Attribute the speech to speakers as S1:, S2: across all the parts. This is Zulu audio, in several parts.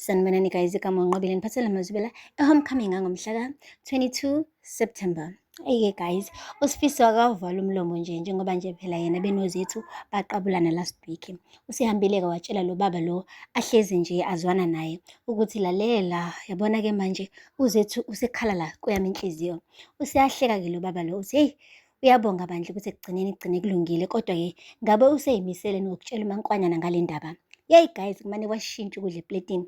S1: Sanibonani guys, igama uNqobile niphathela amazwibela e-homecoming angomhla ka-22 September. Eyi-ke guys, uSifiso akawuvala umlomo nje njengoba nje phela yena benoZethu baqabulana last week. Usehambile-ke watshela lo baba lo ahlezi nje azwana naye ukuthi lalela, yabona-ke manje uZethu usekhala la kweyami inhliziyo. Useyahleka-ke lo baba lo uthi heyi, uyabonga bandla ukuthi ekugcineni kugcine kulungile, kodwa-ke ngabe useyimisele ngokutshela uMankwanyana ngale ndaba. Yeyi guys, kumane kwashintsha ukudla epletini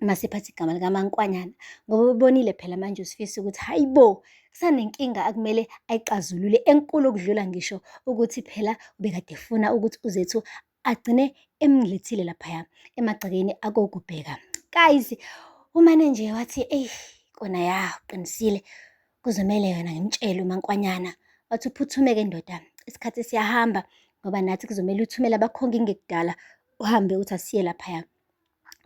S1: masephatha igama likaMankwanyana ngoba ubonile phela manje uSifiso ukuthi hayi bo, kusanenkinga akumele ayixazulule enkulu okudlula ngisho ukuthi phela ubekade efuna ukuthi uZethu agcine emlethile laphaya emagcekeni akokubheka. Guys, umane nje wathi eyi kona ya uqinisile, kuzomele yona ngimtshele uMankwanyana. Wathi uphuthume-ke ndoda, isikhathi siyahamba ngoba nathi kuzomele uthumele abakhongi kungekudala, uhambe uthi asiye laphaya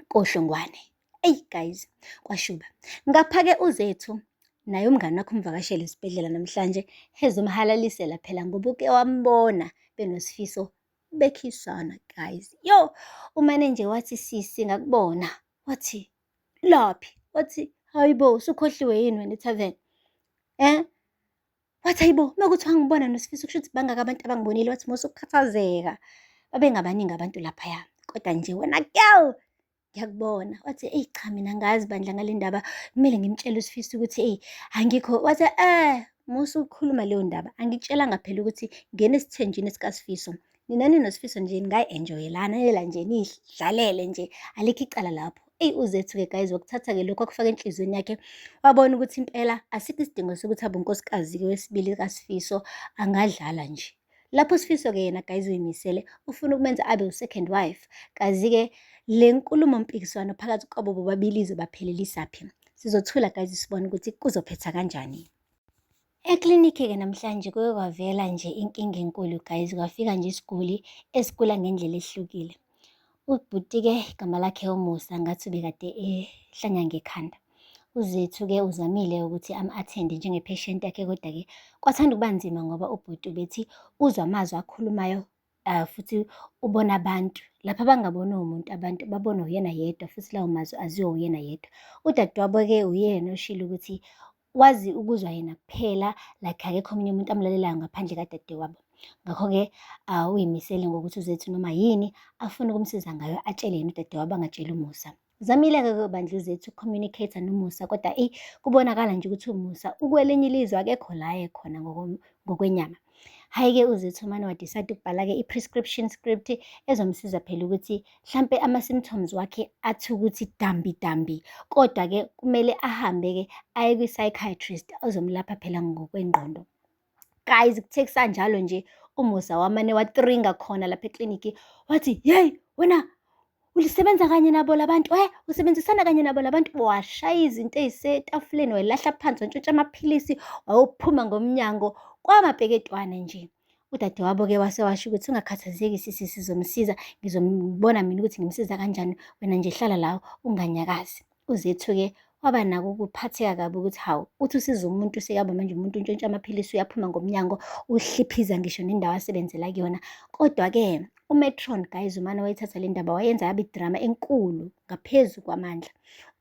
S1: koHlongwane. Eyi guys, kwashuba. Ngapha-ke uZethu naye umngani wakhe umvakashele esibhedlela namhlanje ezomhalalisela phela ngoba uke wambona benoSifiso bekhisana guys. Yo, umane nje wathi sisi ngakubona. Wathi laphi? Wathi hayibo, usukhohliwe yini wena ethaveni? Eh? Wathi hayibo, uma kuthi wangibona noSifiso kusho ukuthi bangaka abantu abangibonile. Wathi musa ukukhathazeka, babengabaningi abantu laphaya. Kodwa nje wena girl, ngiyakubona. Wathi eyi cha mina angazi bandla ngale ndaba, kumele ngimtshele uSifiso ukuthi eyi angikho. Wathi musa ukukhuluma leyo ndaba, angikutshelanga phela ukuthi ngena esithenjini sikaSifiso. Nina ninoSifiso nje ningayi-enjoyelana nje niyidlalele nje, alikho icala lapho. Eyi uZethu-ke guys wakuthatha-ke lokhu wakufaka enhliziyweni yakhe, wabona ukuthi impela asikho isidingo sokuthi abe unkosikazi-ke wesibili kaSifiso, angadlala nje. Lapho uSifiso-ke yena guys uyimisele, ufuna ukumenza abe u-second wife. Kazi-ke le nkulumo mpikiswano phakathi kwabo bobabili izobaphelelisa phi? Sizothula guys sibone ukuthi kuzophetha kanjani. Eklinikhi-ke namhlanje kuke kwavela nje inkinga enkulu guys, kwafika nje isiguli esigula ngendlela ehlukile. Ubhuti-ke igama lakhe uMusa ngathi ubekade ehlanya ngekhanda. UZethu-ke uzamile ukuthi am-attend-e njenge-patient yakhe, kodwa-ke kwathanda ukuba nzima ngoba ubhuti ubethi uzwa amazwi akhulumayo futhi ubona abantu. Lapha bangabonwa umuntu abantu babonwa uyena yedwa futhi lawo mazwi aziwa uyena yedwa. Udadewabo-ke uyena oshilo ukuthi wazi ukuzwa yena kuphela, like akekho omunye umuntu amlalelayo ngaphandle kadadewabo. Ngakho-ke uyimisele ngokuthi uZethu noma yini afuna ukumsiza ngayo atshele yena udadewabo, angatsheli uMusa. Uzamile-ke bandla uZethu uku-communicate noMusa, kodwa eyi kubonakala nje ukuthi uMusa ukwelinye ilizwe, akekho la ekhona ngokwenyama. Hhayi-ke uZethu umane wa-decide ukubhala-ke i-prescription script ezomsiza phela ukuthi hlampe ama-symptoms wakhe athi ukuthi dambi dambi, kodwa-ke kumele ahambe-ke aye kwi-psychiatrist ozomlapha phela ngokwengqondo. Guys, kuthe kusanjalo nje uMusa wamane watringa khona lapha ekliniki wathi yeyi wena ulisebenza kanye nabo labantu, usebenzisana kanye nabo labantu. Washaya izinto ey'setafuleni wayilahla phansi, wantshontsha amaphilisi, wayophuma ngomnyango kwamapeketwane nje. Udadewabo-ke wase washo ukuthi ungakhathazeki sisi, sizomsiza, ngizombona mina ukuthi ngimsiza kanjani, wena nje hlala la unganyakazi. UZethu-ke waba nako ukuphatheka kabi ukuthi hawu, uthi usiza umuntu sekaba manje umuntu untshontsha amaphilisi uyaphuma ngomnyango, uhliphiza ngisho nendawo asebenzela kuyona. Kodwa-ke uMetron guys umane wayithatha le ndaba wayenza yaba idrama enkulu ngaphezu kwamandla.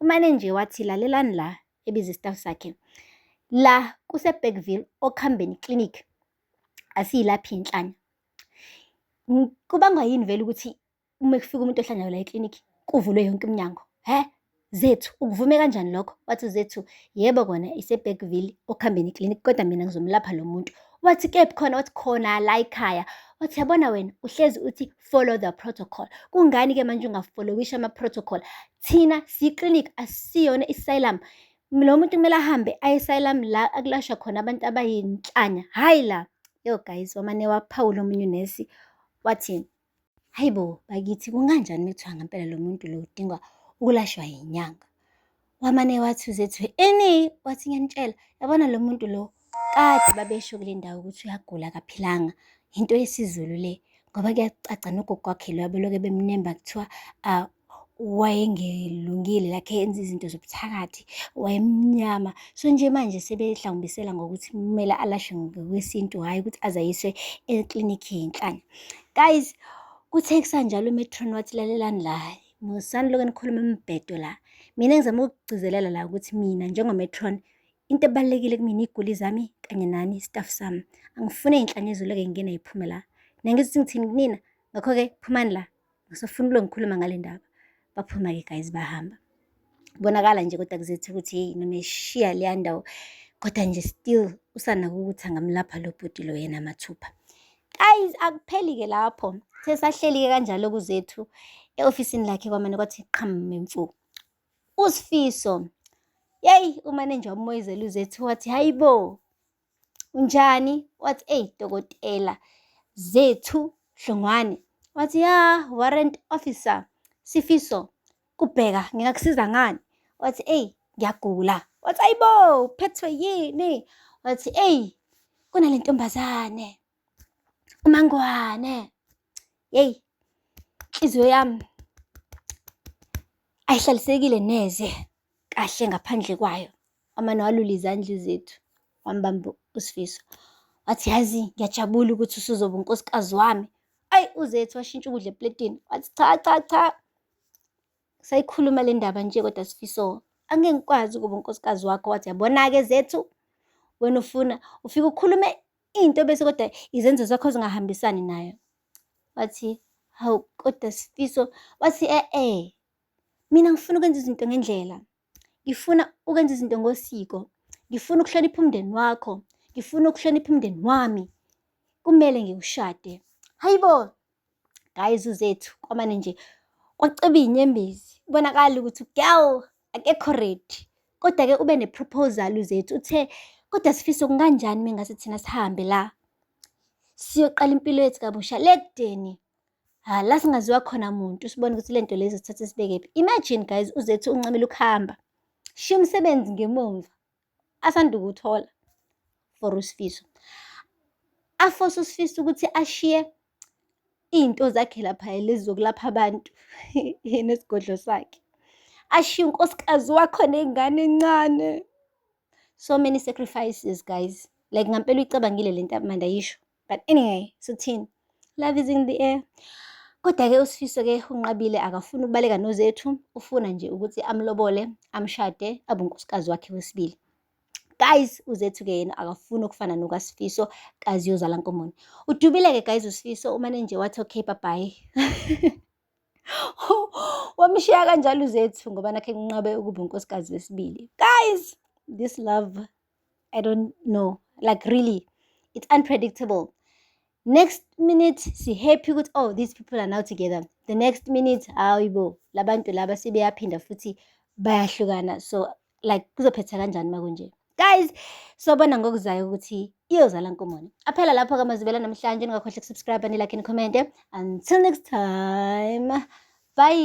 S1: Umane nje wathi lalelani la, ebiza istaff sakhe, la kuse-Bergville Okhambeni Clinic, asiyilaphi inhlanya. Kubangwa yini vele ukuthi uma kufika umuntu ohlanyayo la eklinikhi kuvulwe yonke iminyango? Hhe, Zethu, ukuvume kanjani lokho? Wathi Zethu, yebo kona ise-Bergville Okhambeni Clinic, kodwa mina ngizomlapha lo muntu. Wathi kephi khona? Wathi khona la ekhaya. Wathi yabona wena uhlezi uthi follow the protocol. Kungani-ke manje ungafollowisha ama-protocol? Thina siyiklinikhi, asiyona i-asylum. Lo muntu kumele ahambe aye e-asylum la akulashwa khona abantu abayinhlanya, hhayi la. Yo guys, wamane waphawula omunye unesi wathi, hayi bo bakithi kunganjani uma kuthiwa ngempela lo muntu lo udinga ukulashwa yinyanga? Wamane wathi uZethu, ini? Wathi ngiyanitshela, yabona lo muntu lo kade babesho kule ndawo ukuthi uyagula akaphilanga. Into yesiZulu le, ngoba kuyacaca nogogo wakhe lo abeloke bemnemba kuthiwa wayengelungile lakhe enza izinto zobuthakathi, wayemnyama. So nje manje sebehlawumbisela ngokuthi kumele alashwe ngokwesintu, hhayi ukuthi aze ayiswe eklinikhi yenhlanya. Guys, kuthe kusanjalo uMetron wathi lalelani la, Musani lokhu nikhuluma imibhedo la. Mina engizama ukugcizelela la ukuthi mina njengo-matron, into ebalulekile kumina iy'guli zami kanye nani staff sami. Angifuni iy'nhlanya ezilokhu y'ngena y'phume la. Niyangizwa ukuthi ngithini kunina? Ngakho-ke phumani la. Angisafuni ukulokhu ngikhuluma ngale ndaba. Baphuma-ke guys, bahamba. Kubonakala nje kodwa kuZethu ukuthi hheyi noma eshiya leya ndawo kodwa nje still usanako ukuthi angamlapha lo bhuti lo yena mathupha. Guys, akupheli-ke lapho. Sesahleli-ke kanjalo kuZethu e-ofisini lakhe, kwamane kwathi qhamu imfuku. USifiso, yeyi, umane nje wamoyizela uZethu wathi, hayi bo, unjani? Wathi, eyi dokotela Zethu Hlongwane. Wathi, ya, warrant officer Sifiso, kubheka ngingakusiza ngani? Wathi, eyi ngiyagula. Wathi, ayibo, uphethwe yini? Wathi, eyi kunale ntombazane uMangwane. Yeyi, inhliziyo yami ayihlalisekile neze kahle ngaphandle kwayo. Wamane walula izandla uZethu, wambamba uSifiso. Wathi, yazi ngiyajabula ukuthi usuzoba unkosikazi wami. Ayi, uZethu washintsha ukudla epletini. Wathi, cha cha cha, sayikhuluma le ndaba nje kodwa Sifiso, angeke ngikwazi ukuba unkosikazi wakho. Wathi, yabona-ke Zethu, wena ufuna ufike ukhulume into bese kodwa izenzo zakho zingahambisani nayo. Wathi, hawu kodwa Sifiso. Wathi, e-e, mina ngifuna ukwenza izinto ngendlela. Ngifuna ukwenza izinto ngosiko. Ngifuna ukuhlonipha umndeni wakho. Ngifuna ukuhlonipha umndeni wami. Kumele ngikushade. Hayibo, guys, uZethu kwamane nje kwaceba iy'nyembezi. Kubonakala ukuthi girl akekho ready. Kodwa-ke ube ne-proposal uZethu, uthe kodwa Sifiso kunganjani mengase thina sihambe la siyoqala impilo yethu kabusha le kudeni, ha la singaziwa khona muntu, sibone ukuthi lento lezi sithathe sibekephi. Imagine guys, uZethu uncamela ukuhamba, shiya umsebenzi ngemumva asanda ukuwuthola for uSifiso. A-force uSifiso ukuthi ashiye iy'nto zakhe lapha lezi zokulapha abantu nesigodlo sakhe. Ashiye unkosikazi wakho nengane encane. So many sacrifices guys. Like ngampela uyicabangile lento amanda ayisho. But anyway, sithini? Love is in the air. Kodwa-ke uSifiso-ke unqabile, akafuni ukubaleka noZethu, ufuna nje ukuthi amlobole, amshade, abe unkosikazi wakhe wesibili. Guys, uZethu-ke yena akafuni ukufana nokaSifiso, kazi yozala nkomoni. Udubile-ke guys uSifiso, umane nje wathi okay, bye bye. Wamshiya kanjalo uZethu ngoba nakhe kunqabe ukuba unkosikazi wesibili. Guys, this love, I don't know. Like really, it's unpredictable. Next minute, si happy ukuthi oh, these people are now together. The next minute, hayibo, labantu laba sebeyaphinda futhi bayahlukana. So like kuzophetha kanjani makunje? Guys, sobona ngokuzayo ukuthi iyozala nkomoni. Aphela lapho kamazibela namhlanje, ningakhohlwa uku-subscribe, ni-like, ni-comment. Until next time. Bye.